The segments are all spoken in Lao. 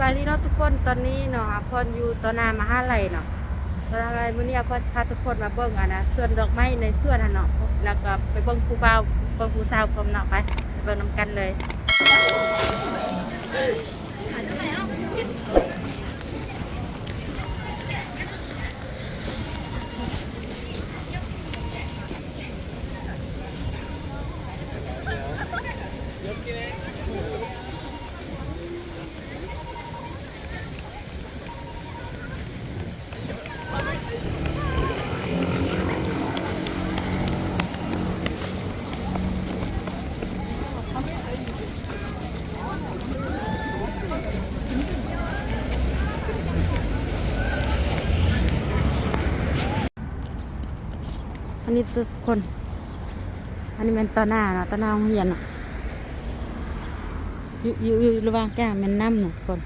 ສະບາຍດີເນາະທຸກຄົນ ຕອນນີ້ເນາະ ອາພອນຢູ່ຕໍ່ໜ້າມະຫາໄລເນາະ ຕໍ່ໜ້າມະຫາໄລ. ມື້ນີ້ອາພອນຊິພາທຸກຄົນມາເບິ່ງ ອັນນະ ສວນດອກໄມ້ໃນສວນຫັ້ນເນາະ ແລ້ວກໍໄປເບິ່ງຜູ້ບ່າວ ເບິ່ງຜູ້ສາວພ້ອມເນາະ. ໄປ ໄປເບິ່ງນຳກັນເລີຍ. ອັນນີ້ທຸກຄົນ ອັນນີ້ແມ່ນຕໍ່ໜ້າເນາະ ຕໍ່ໜ້າໂຮງຮຽນເນາະ ຢູ່ ຢູ່ ຢູ່ລະຫວ່າງກາງແມ່ນນ້ຳເນາະທຸກຄົນ.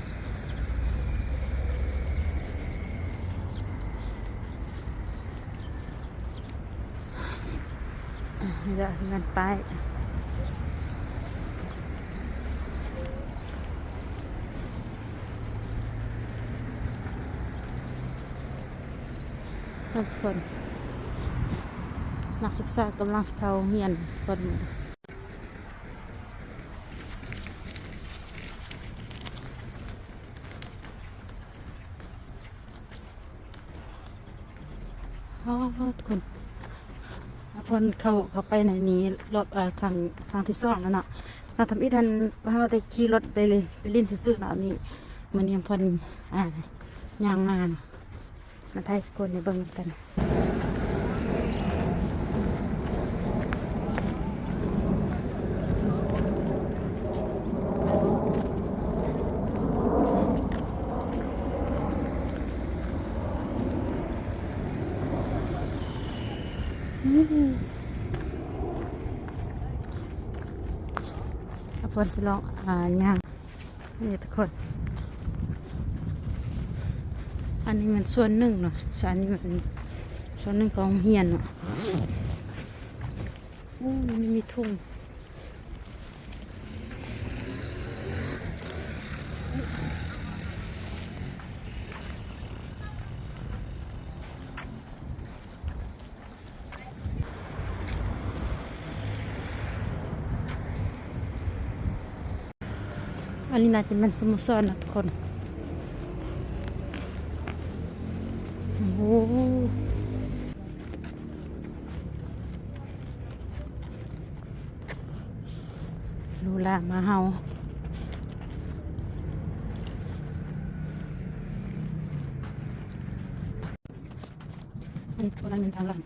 ນີ້ແຫຼະແມ່ນປ້າຍ ທຸກຄົນ ນັກສຶກສາກຳລັງຊິເຂົ້າໂຮງຮຽນເພິ່ນ. ອໍ ທຸກຄົນ ອາພອນເຂົ້າ ເຂົ້າໄປໃນນີ້ລອບ ເອີ ຄັ້ງ ຄັ້ງທີສອງແລ້ວເນາະ. ຄັ້ງທຳອິດຫັ້ນ ເຮົາໄດ້ຂີ່ລົດໄປເລີຍ ໄປຫຼິ້ນຊື່ໆເນາະ. ນີ້ ມື້ນີ້ອາພອນ ອ່າ ຍ່າງມາເນາະ ມາຖ່າຍໃຫ້ທຸກຄົນໄດ້ເບິ່ງນຳກັນ. ອາພອນຊິລອງ ອ່າ ຍ່າງ ນີ້ທຸກຄົນ ອັນນີ້ແມ່ນສ່ວນໜຶ່ງເນາະ ສ່ວນນີ້ແມ່ນສ່ວນໜຶ່ງຂອງໂຮງຮຽນເນາະ. ໂອ້ ມັນມີທຸງ ອັນນີ້ໜ້າຈະແມ່ນສະໂມສອນນະທຸກຄົນ. ໂອ້ ຫຼູຫຼາມາເຮົາ. ອັນນີ້ໂທລະແມ່ນທາງຫຼັງ.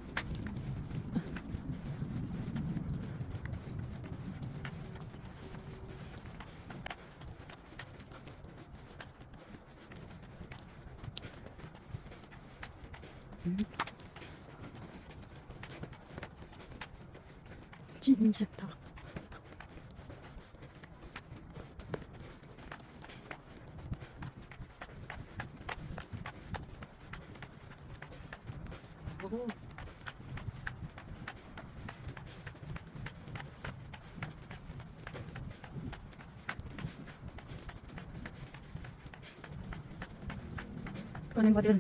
ກໍຍັງບໍ່ເດີນ.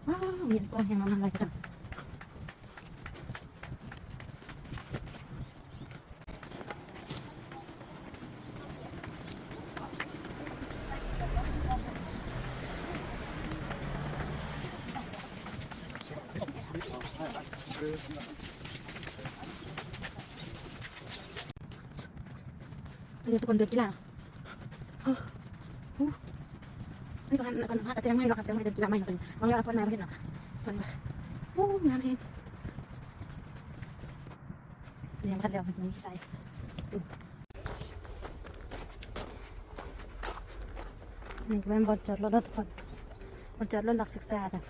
ວ້າວ ເຫັນກ້ອງແຮງມາຫຼາຍຈັງ. ອັນນີ້ທຸກຄົນເດີນກິລາ ໂອ້ ອັນນີ້ກໍຫັນ ອັນນີ້ກໍຫາກະແຕງໃໝ່ເນາະ ກະແຕງໃໝ່ເດີນກິລາໃໝ່ເນາະ. ບາງຢ່າງອາພອນມາບໍ່ເຫັນເນາະ ເພິ່ນວ່າ ໂອ້ ງາມແຮງ. ຍັງບໍ່ທັນແລ້ວ ມັນມີໃສ່ ນີ້ກໍແມ່ນບ່ອນຈອດລົດເນາະທຸກຄົນ ບ່ອນຈອດລົດນັກສຶກສາເນາະ. ໂ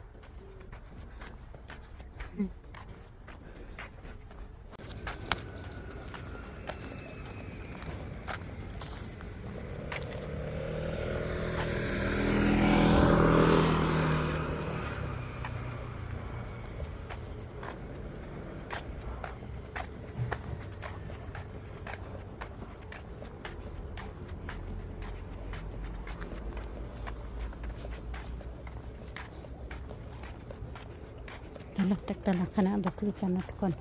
ລັກແຕ່ລະຄະນະບໍ່ຄືກັນນະທຸກຄົນ.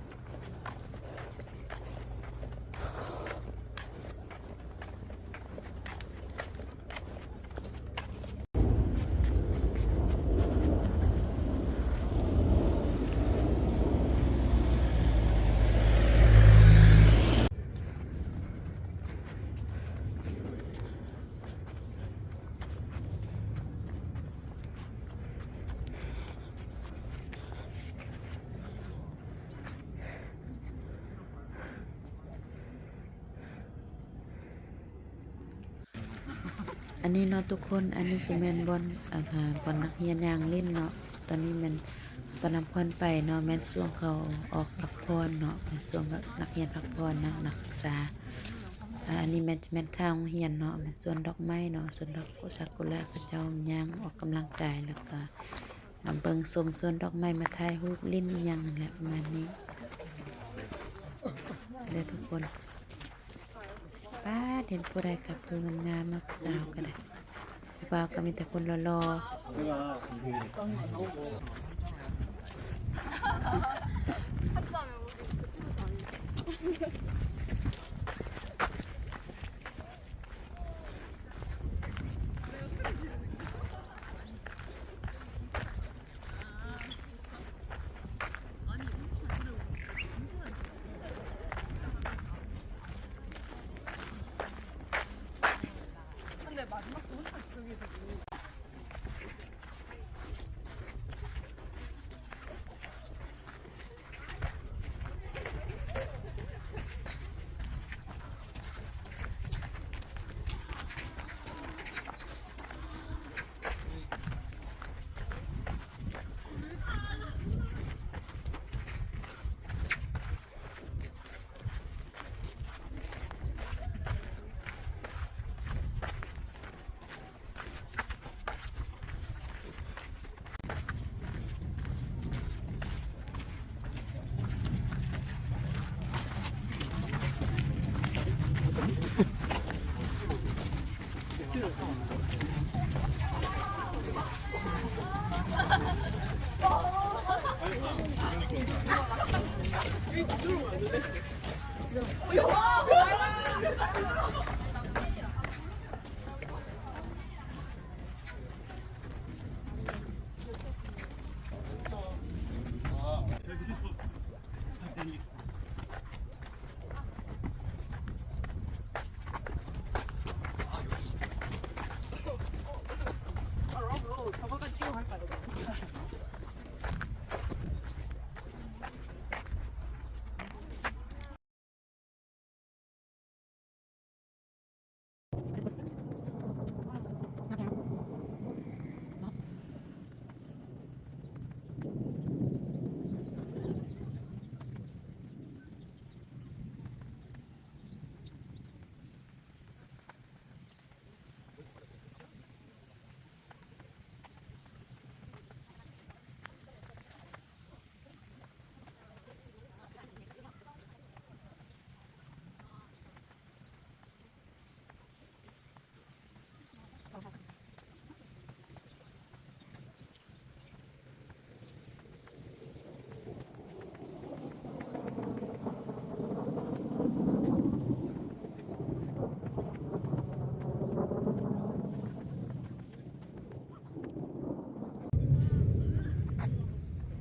ອັນນີ້ເນາະທຸກຄົນ ອັນນີ້ຈະແມ່ນບ່ອນ ອ່າ ບ່ອນນັກຮຽນຍ່າງຫຼິ້ນເນາະ. ຕອນນີ້ແມ່ນຕອນອຳພອນໄປເນາະ ແມ່ນຊ່ວງເຂົາອອກພັກຜ່ອນເນາະ ແມ່ນຊ່ວງນັກຮຽນພັກຜ່ອນເນາະ ນັກສຶກສາ. ອ່າ ອັນນີ້ແມ່ນ ຈະແມ່ນຂ້າງໂຮງຮຽນເນາະ ແມ່ນສວນດອກໄມ້ເນາະ ສວນດອກຊາກຸຣະ ເຂົາເຈົ້າຍ່າງອອກກຳລັງກາຍ ແລ້ວກະມາເບິ່ງຊົມສວນດອກໄມ້ ມາຖ່າຍຮູບຫຼິ້ນອີ່ຫຍັງຫັ້ນແຫຼະ ປະມານນີ້ເດີທຸກຄົນ. ປາດ ເຫັນຜູ້ໃດກັບຜູ້ງາມໆ ເນາະ ຜູ້ສາວກໍໄດ້ ຜູ້ບ່າວກໍມີແຕ່ຄົນຫຼໍ່ໆ.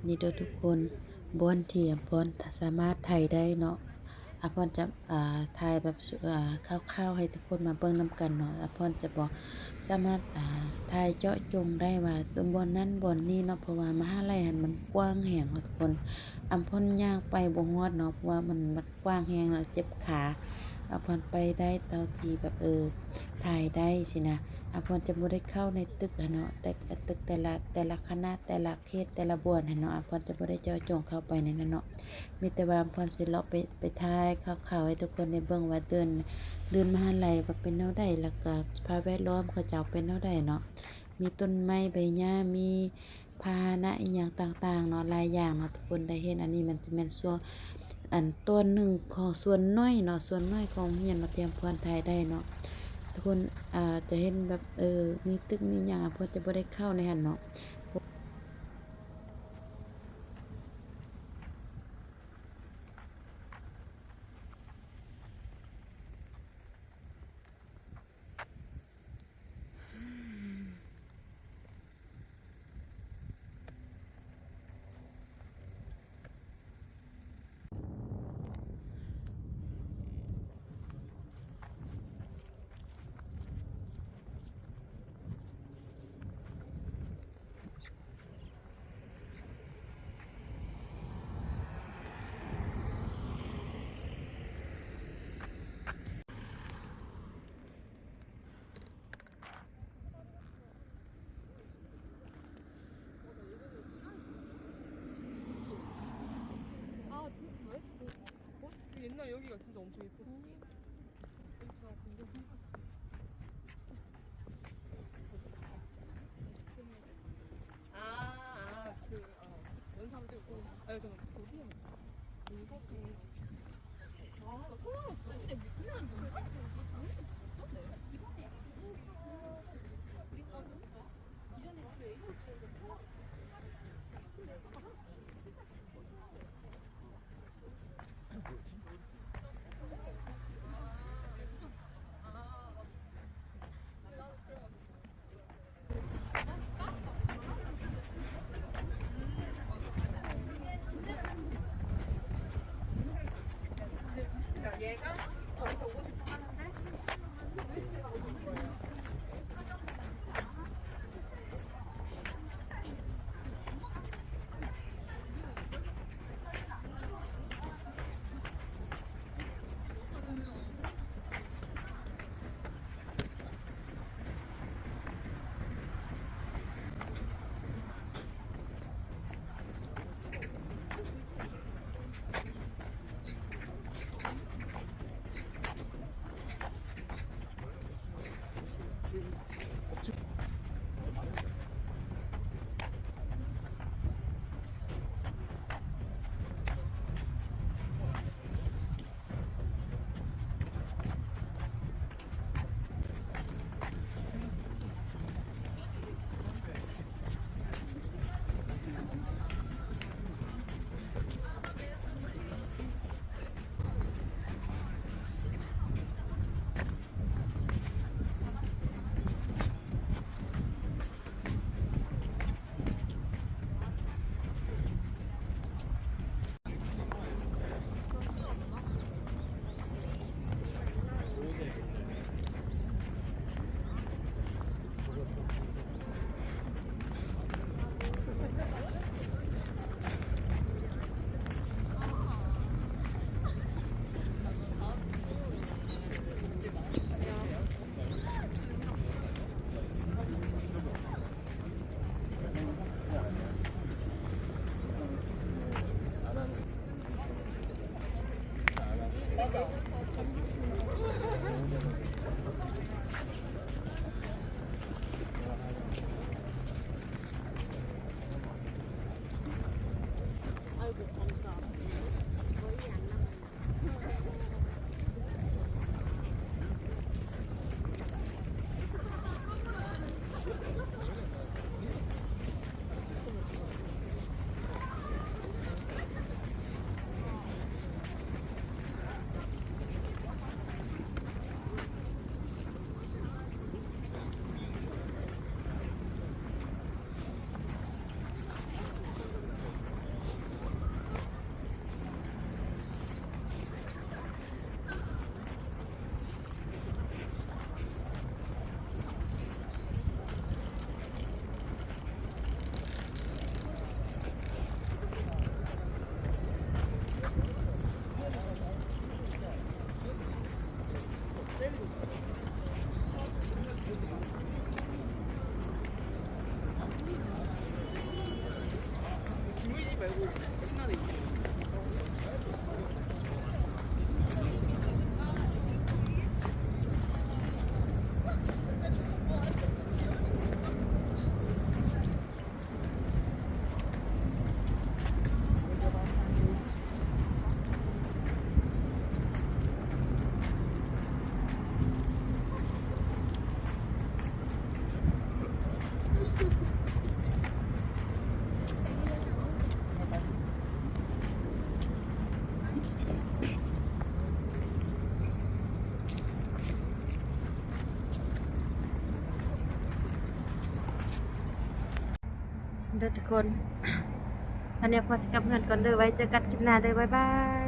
ນີ້ເດີທຸກຄົນ ບ່ອນທີ່ອຳພອນສາມາດຖ່າຍໄດ້ເນາະ. ອາພອນຈະ ອ່າ ຖ່າຍແບບ ອ່າ ຄ່າວໆ ໃຫ້ທຸກຄົນມາເບິ່ງນຳກັນເນາະ. ອາພອນຈະບໍ່ສາມາດ ອ່າ ຖ່າຍເຈາະຈົງໄດ້ວ່າຕົວບ່ອນນັ້ນບ່ອນນີ້ເນາະ ເພາະວ່າມະຫາໄລຫັ້ນມັນກວ້າງແຮງເນາະທຸກຄົນ. ອາພອນຍ່າງໄປບໍ່ຮອດເນາະ ເພາະວ່າມັນ ມັນກວ້າງແຮງແລ້ວເຈັບຂາ. ອາພອນໄປໄດ້ເທົ່າທີ່ແບບ ເອີ ຖ່າຍໄດ້ຊີ້ນະ. ອາພອນຈະບໍ່ໄດ້ເຂົ້າໃນຕຶກຫັ້ນເນາະ ແຕ່ ຕຶກແຕ່ລະ ແຕ່ລະຄະນະ ແຕ່ລະ ເຂດແຕ່ລະບ່ອນຫັ້ນເນາະ ອາພອນຈະບໍ່ໄດ້ເຈາະຈົງເຂົ້າໄປໃນນັ້ນເນາະ. ມີແຕ່ວ່າອາພອນຊິເລາະໄປ ໄປຖ່າຍຂ່າວໆ ໃຫ້ທຸກຄົນໄດ້ເບິ່ງວ່າເດີ່ນ ເດີ່ນມະຫາໄລວ່າເປັນແນວໃດ ແລ້ວກະສະພາບແວດລ້ອມເຂົາເຈົ້າເປັນແນວໃດເນາະ. ມີຕົ້ນໄມ້ໃບຫຍ້າ ມີພາຫະນະອີ່ຫຍັງຕ່າງໆ ເນາະ ຫຼາຍຢ່າງເນາະ ທຸກຄົນໄດ້ເຫັນ. ອັນນີ້ມັນຈະແມ່ນສ່ວນ ອັນ ສ່ວນໜຶ່ງຂອງ ສ່ວນໜ້ອຍເນາະ ສ່ວນໜ້ອຍຂອງໂຮງຮຽນ ມາເຕຍອາພອນຖ່າຍໄດ້ເນາະ. ທຸກຄົນ ອ່າ ຈະເຫັນແບບ ເອີ ມີຕຶກມີຫຍັງ ອາພອນຈະບໍ່ໄດ້ເຂົ້າໃນຫັ້ນເນາະ. ເ 여기가 진짜 엄청 예뻤어. 아, 아, 그, 어, 영상 찍고. 아니, 저는 거기에 영상 찍고. 아, 나 처음 알았어. 근데 그냥 영상 찍고.ເດີທຸກຄົນ ອັນນີ້ພອຊິກັບເຮືອນກ່ອນເດີ ໄວ້ເຈີກັນຄລິບໜ້າເດີ ບາຍບາຍ.